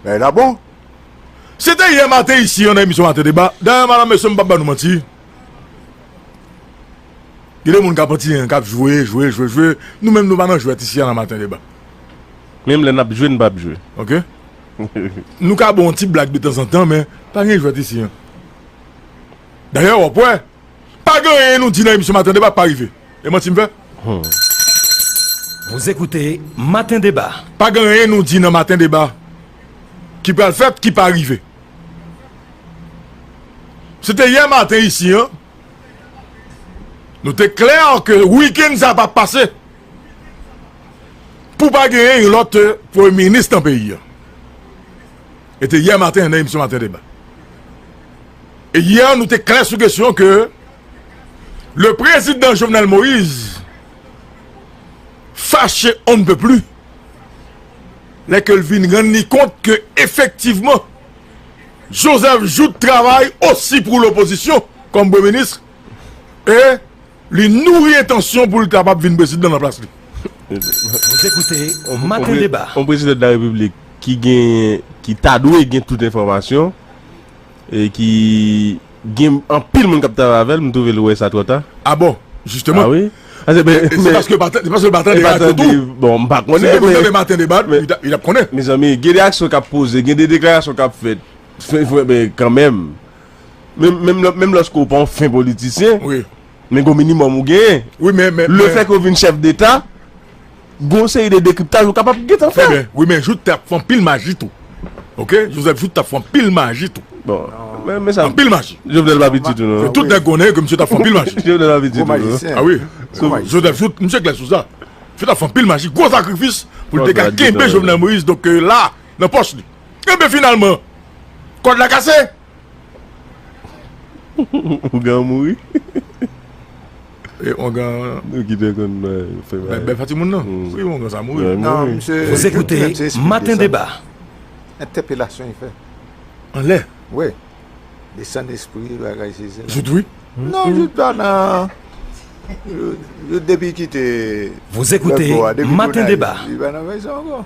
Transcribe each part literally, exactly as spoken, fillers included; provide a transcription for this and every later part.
Bagay la bon. Se te yè maten isi an nan emisyon Maten Deba. Dayè, madanm, mesye, m p ap ba nou manti. Gen de moun k ap antiyen, k ap jwe, jwe, jwe, jwe. Nou menm, nou pa nan jwèt isi an nan Maten Deba. Menm lè n ap jwe, n p ap jwe. Ok? Nou ka ba yon ti blag de tanzantan, men pa gen jwèt isi an. Dayè, w ap wè, pa gen anyen nou di nan emisyon Maten Deba pa rive. E manti m fè? Vous écoutez Matin Débat. Pa gen anyen nou di nan Maten Deba ki pral fèt, ki pa rive. Se te yè maten isi an. Nou te klè ke wikenn sa p ap pase pou pa genyen yon lòt, euh, premye minis nan peyi a. E te yè maten nan emisyon Maten Deba. E yè, nou te klè sou kesyon ke le président Jovenel Moïse fache on ne peut plus lè ke l vin rann li kont ke efektivman Joseph Jouthe travay osi pou lopozisyon kòm premye minis e li nouri entansyon pou l kapab vin prezidan nan plas li. Vous écoutez Matin Débat. Yon prezidan de la repiblik ki gen, ki ta dwe gen tout enfòmasyon e ki gen anpil moun k ap travay avè l, m twouve l wè sa twò ta. Ah bon, jisteman. Ah wi. Ah, se, e, e se paske l pa tande, se paske l pa tande radyo tou. Bon, m pa konnen, men si l te konn tande Maten Deba, li t ap, li t ap konnen. Mezanmi, gen de aksyon k ap poze, gen de deklarasyon k ap fèt. Fè, fè, men kanmenm. Menm, menm lè, menm lòske w pa yon fen politisyen, wi, men gon minimòm ou genyen. Wi, men, men, le fè ke w vin chèf deta, gon seri de dekriptaj ou kapab gentan fè. Trè byen. Wi, men Jouthe t ap fè anpil maji tou. Ok? Joseph Jouthe t ap fè anpil maji tou. Bon, men, men sa, anpil maji. Jovenel pa piti tou, non. Tout nèg konnen ke misye t ap fè anpil maji. Jovenel pa piti tou, non. Gwo majisyen. Ah wi. Gwo majisyen. Joseph Jouthe, misye klè sou sa. Misye t ap fè anpil maji, gwo sakrifis pou l te ka kenbe Jovenel Moïse, donk, euh, la, nan pòch li. Enben, finalman, kòd la kase. Ougan mouri. E Ougan. Nou ki te konn, euh, fè bagay. Bèl, bèl fè timoun nan. Mm. Wi, Ougan sa mouri. Wi, mouri. Non, misye, Jouthe menm se esplike sa. Vous écoutez Matin Débat. Entèpelasyon li fè. Anlè. Wi. Desann espri, bagay sezi la. Jouthe, wi. Non, Jouthe pa nan, Jouthe, Jouthe depi kite Vous écoutez Matin Débat. Li pa nan fè sa ankò.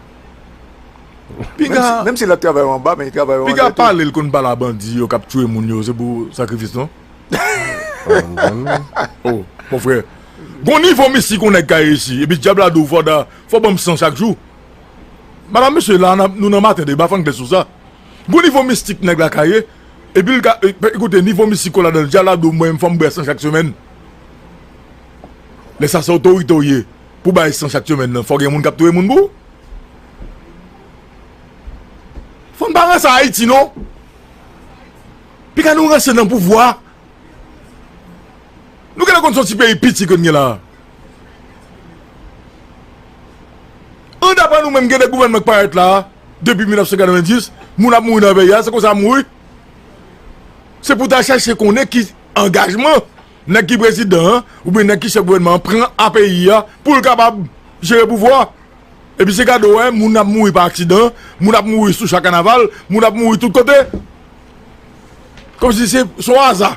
Piga, menm si l ap travay anba, men li travay anlè tou. Piga pale l konn pale a bandi yo k ap tchwe moun yo, se pou sakrifis, non? Oh, mon frè. Gon nivo mistik yon nèg ka ye isi, epi dyab la di w fò da, fò ban m san chak jou. Madanm, mesye, la, n ap, nou nan Maten Deba, fò n klè sou sa. Gon nivo mistik nèg la ka ye, epi l ka, e, ekoute, nivo mistik w ladan l, dyab la di w mwen, fò m bwè san chak semèn. Lè sa, se otorite w ye pou bay san chak semèn nan, fò gen moun k ap touye moun pou ou. Fò n pa ranse Ayiti, non. Piga nou ranse nan pouvwa. Nou genlè konn se yon ti peyi piti ke n gen la. Anndan pa nou menm, gen de gouvènman k parèt la, depi mil nèf san katrevenndis, moun ap mouri nan peyi a, se konsa ap mouri. Se pou ta chèche konnen ki angajman nèg ki prezidan an, oubyen nèg ki chèf gouvènman an pran a peyi a, pou l kapab jere pouvwa. Epi se gade w wè, moun ap mouri pa aksidan, moun ap mouri sou cha kanaval, moun ap mouri tout kote. Kòmsi se, se yon aza.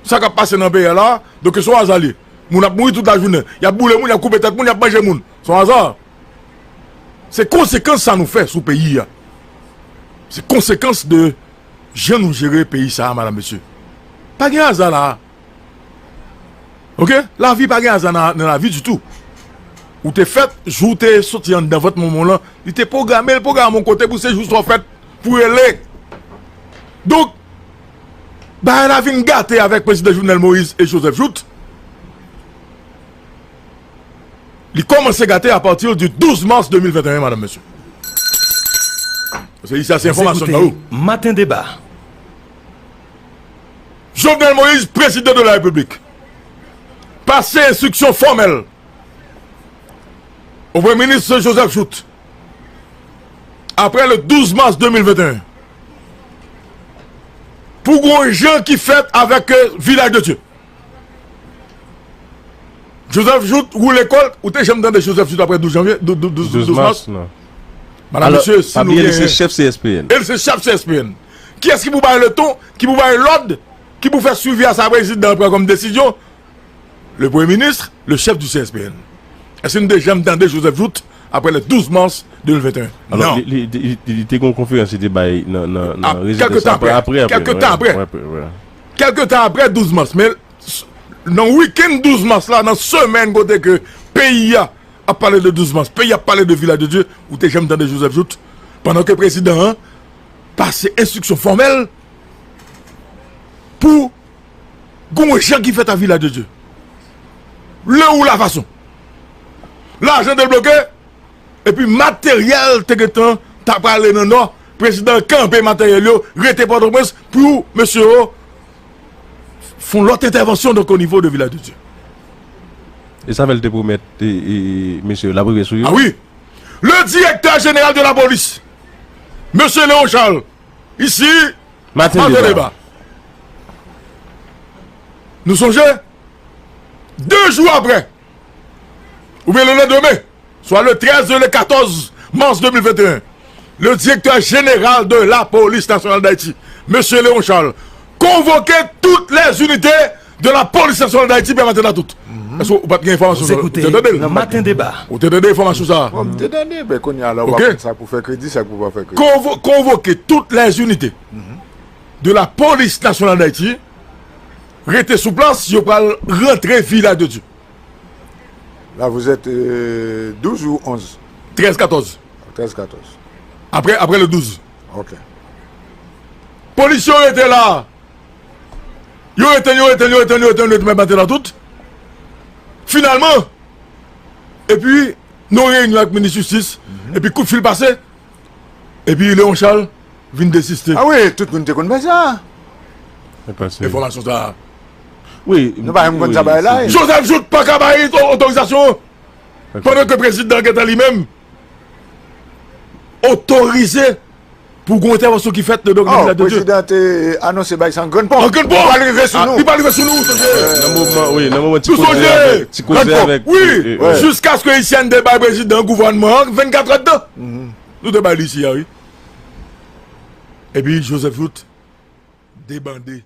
Sa k ap pase nan peyi a la, donk se yon aza li ye. Moun ap mouri tout lajounen. Y ap boule moun, y ap koupe tèt moun, y ap manje moun. Se yon aza. Se konsekans sa nou fè sou peyi a. Se konsekans de jan nou jere peyi sa a, madanm, mesye. Pa gen aza la. Ok? Lavi pa gen aza nan, nan lavi ditou. Ou te fèt, jou w te soti anndan vant manman w lan, li te pwograme, l pwograme yon kote pou se jou sa w fèt, pou rele. Donk, bagay la vin gate avèk prezidan Jovenel Moïse e Joseph Jouthe. Li kòmanse gate apati di douz mas de mil venteyen, madanm, mesye. Se isi a, se enfòmasyon ba ou. Maten Deba. Jovenel Moïse, président de la République, pase enstriksyon fòmèl o Premye Minis Joseph Jouthe, apre le douz mas de mil venteyen, pou gon jan ki fèt avèk, euh, Vilaj de Dye. Joseph Jouthe woule kò l, ou te janm tande Joseph Jouthe apre douz janvye, dou-, dou-, douz, douz mas? Non. Madanm, mesye, si nou genyen. E l se chèf C S P N. Kiyès ki pou bay leton, ki pou bay lòd, ki pou fè swivi a sa prezidan an pran kòm desizyon? Le Premye Minis, le chèf di C S P N. Èske nou te janm tande Joseph Jouthe apre le douz mas de mil venteyen. Alò, li, li, li, li te gen yon konferans li te bay nan, nan, nan rezidans apre, apre, apre, kèlke tan apre, kèlke tan apre douz mas. Men nan wikenn douz mas la, nan semèn kote ke peyi a ap pale de douz mas, peyi ap pale de Vilaj de Dye, ou te janm tande Joseph Jouthe, pandan ke prezidan an pase enstriksyon fòmèl pou gon jan ki fèt a Vilaj de Dye. Le ou la fason. Lajan debloke, epi materyèl te gentan ta prale nan Nò, prezidan kanpe materyèl yo, rete Pòtoprens pou mesye yo fon lòt entèvansyon donk o nivo de Vilaj de Dye. E sa fè l te pwomèt e, e, mesye yo l ap rive sou yo. Ah oui. Le directeur général de la police, mesye Léon Charles, isi, Maten deba. Nou sonje, de jou apre, oubyen le lendmen, swa le trèz e le katòz mas de mil venteyen, le directeur général de la police nationale d'Haïti, mesye Léon Charles, konvoke tout les unités de la police nationale d'Haïti, pèmèt la tout. Èske ou pa t gen enfòmasyon sa? Ou te tande l? Maten deba. Ou te tande enfòmasyon sa? Bon, m te tande, men kounye a la, ou pa konn sa pou fè kredi, sa pou pa fè kredi. Konvo-, konvoke tout les unités de la police nationale d'Haïti, rete sou plas, yo pral rantre Vilaj de Dye. Là, vous êtes euh, douze ou onze? Trèz katòz. Trèz katòz. Apre, apre le douz. Ok. Polis yo rete la. Yo rete, yo rete, yo rete, yo rete, yo rete, men maten la tout. Finalman, epi, nou reyinyon ak minis jistis, epi kout fil pase, epi Léon Charles vin desiste. Ah wi, tout moun te konn bay sa. Enfòmasyon sa. Wi. Nou pa menm konn sa bay la. Joseph Jouthe pa ka bay otorizasyon. Pandan ke prezidan gentan li menm otorize pou gon entèvansyon ki fèt nan dòg nan Vilaj de Dye. Prezidan te anonse bay sa an grann ponp. An grann ponp. Li pral rive sou nou. Li pral rive sou nou. Nan moman, wi, nan moman ti koze avèk, ti koze avèk. Wi, jiskaske isi a n te bay prezidan gouvènman an vennkat èdtan. Nou te bay li isi a, wi. Epi Joseph Jouthe debande.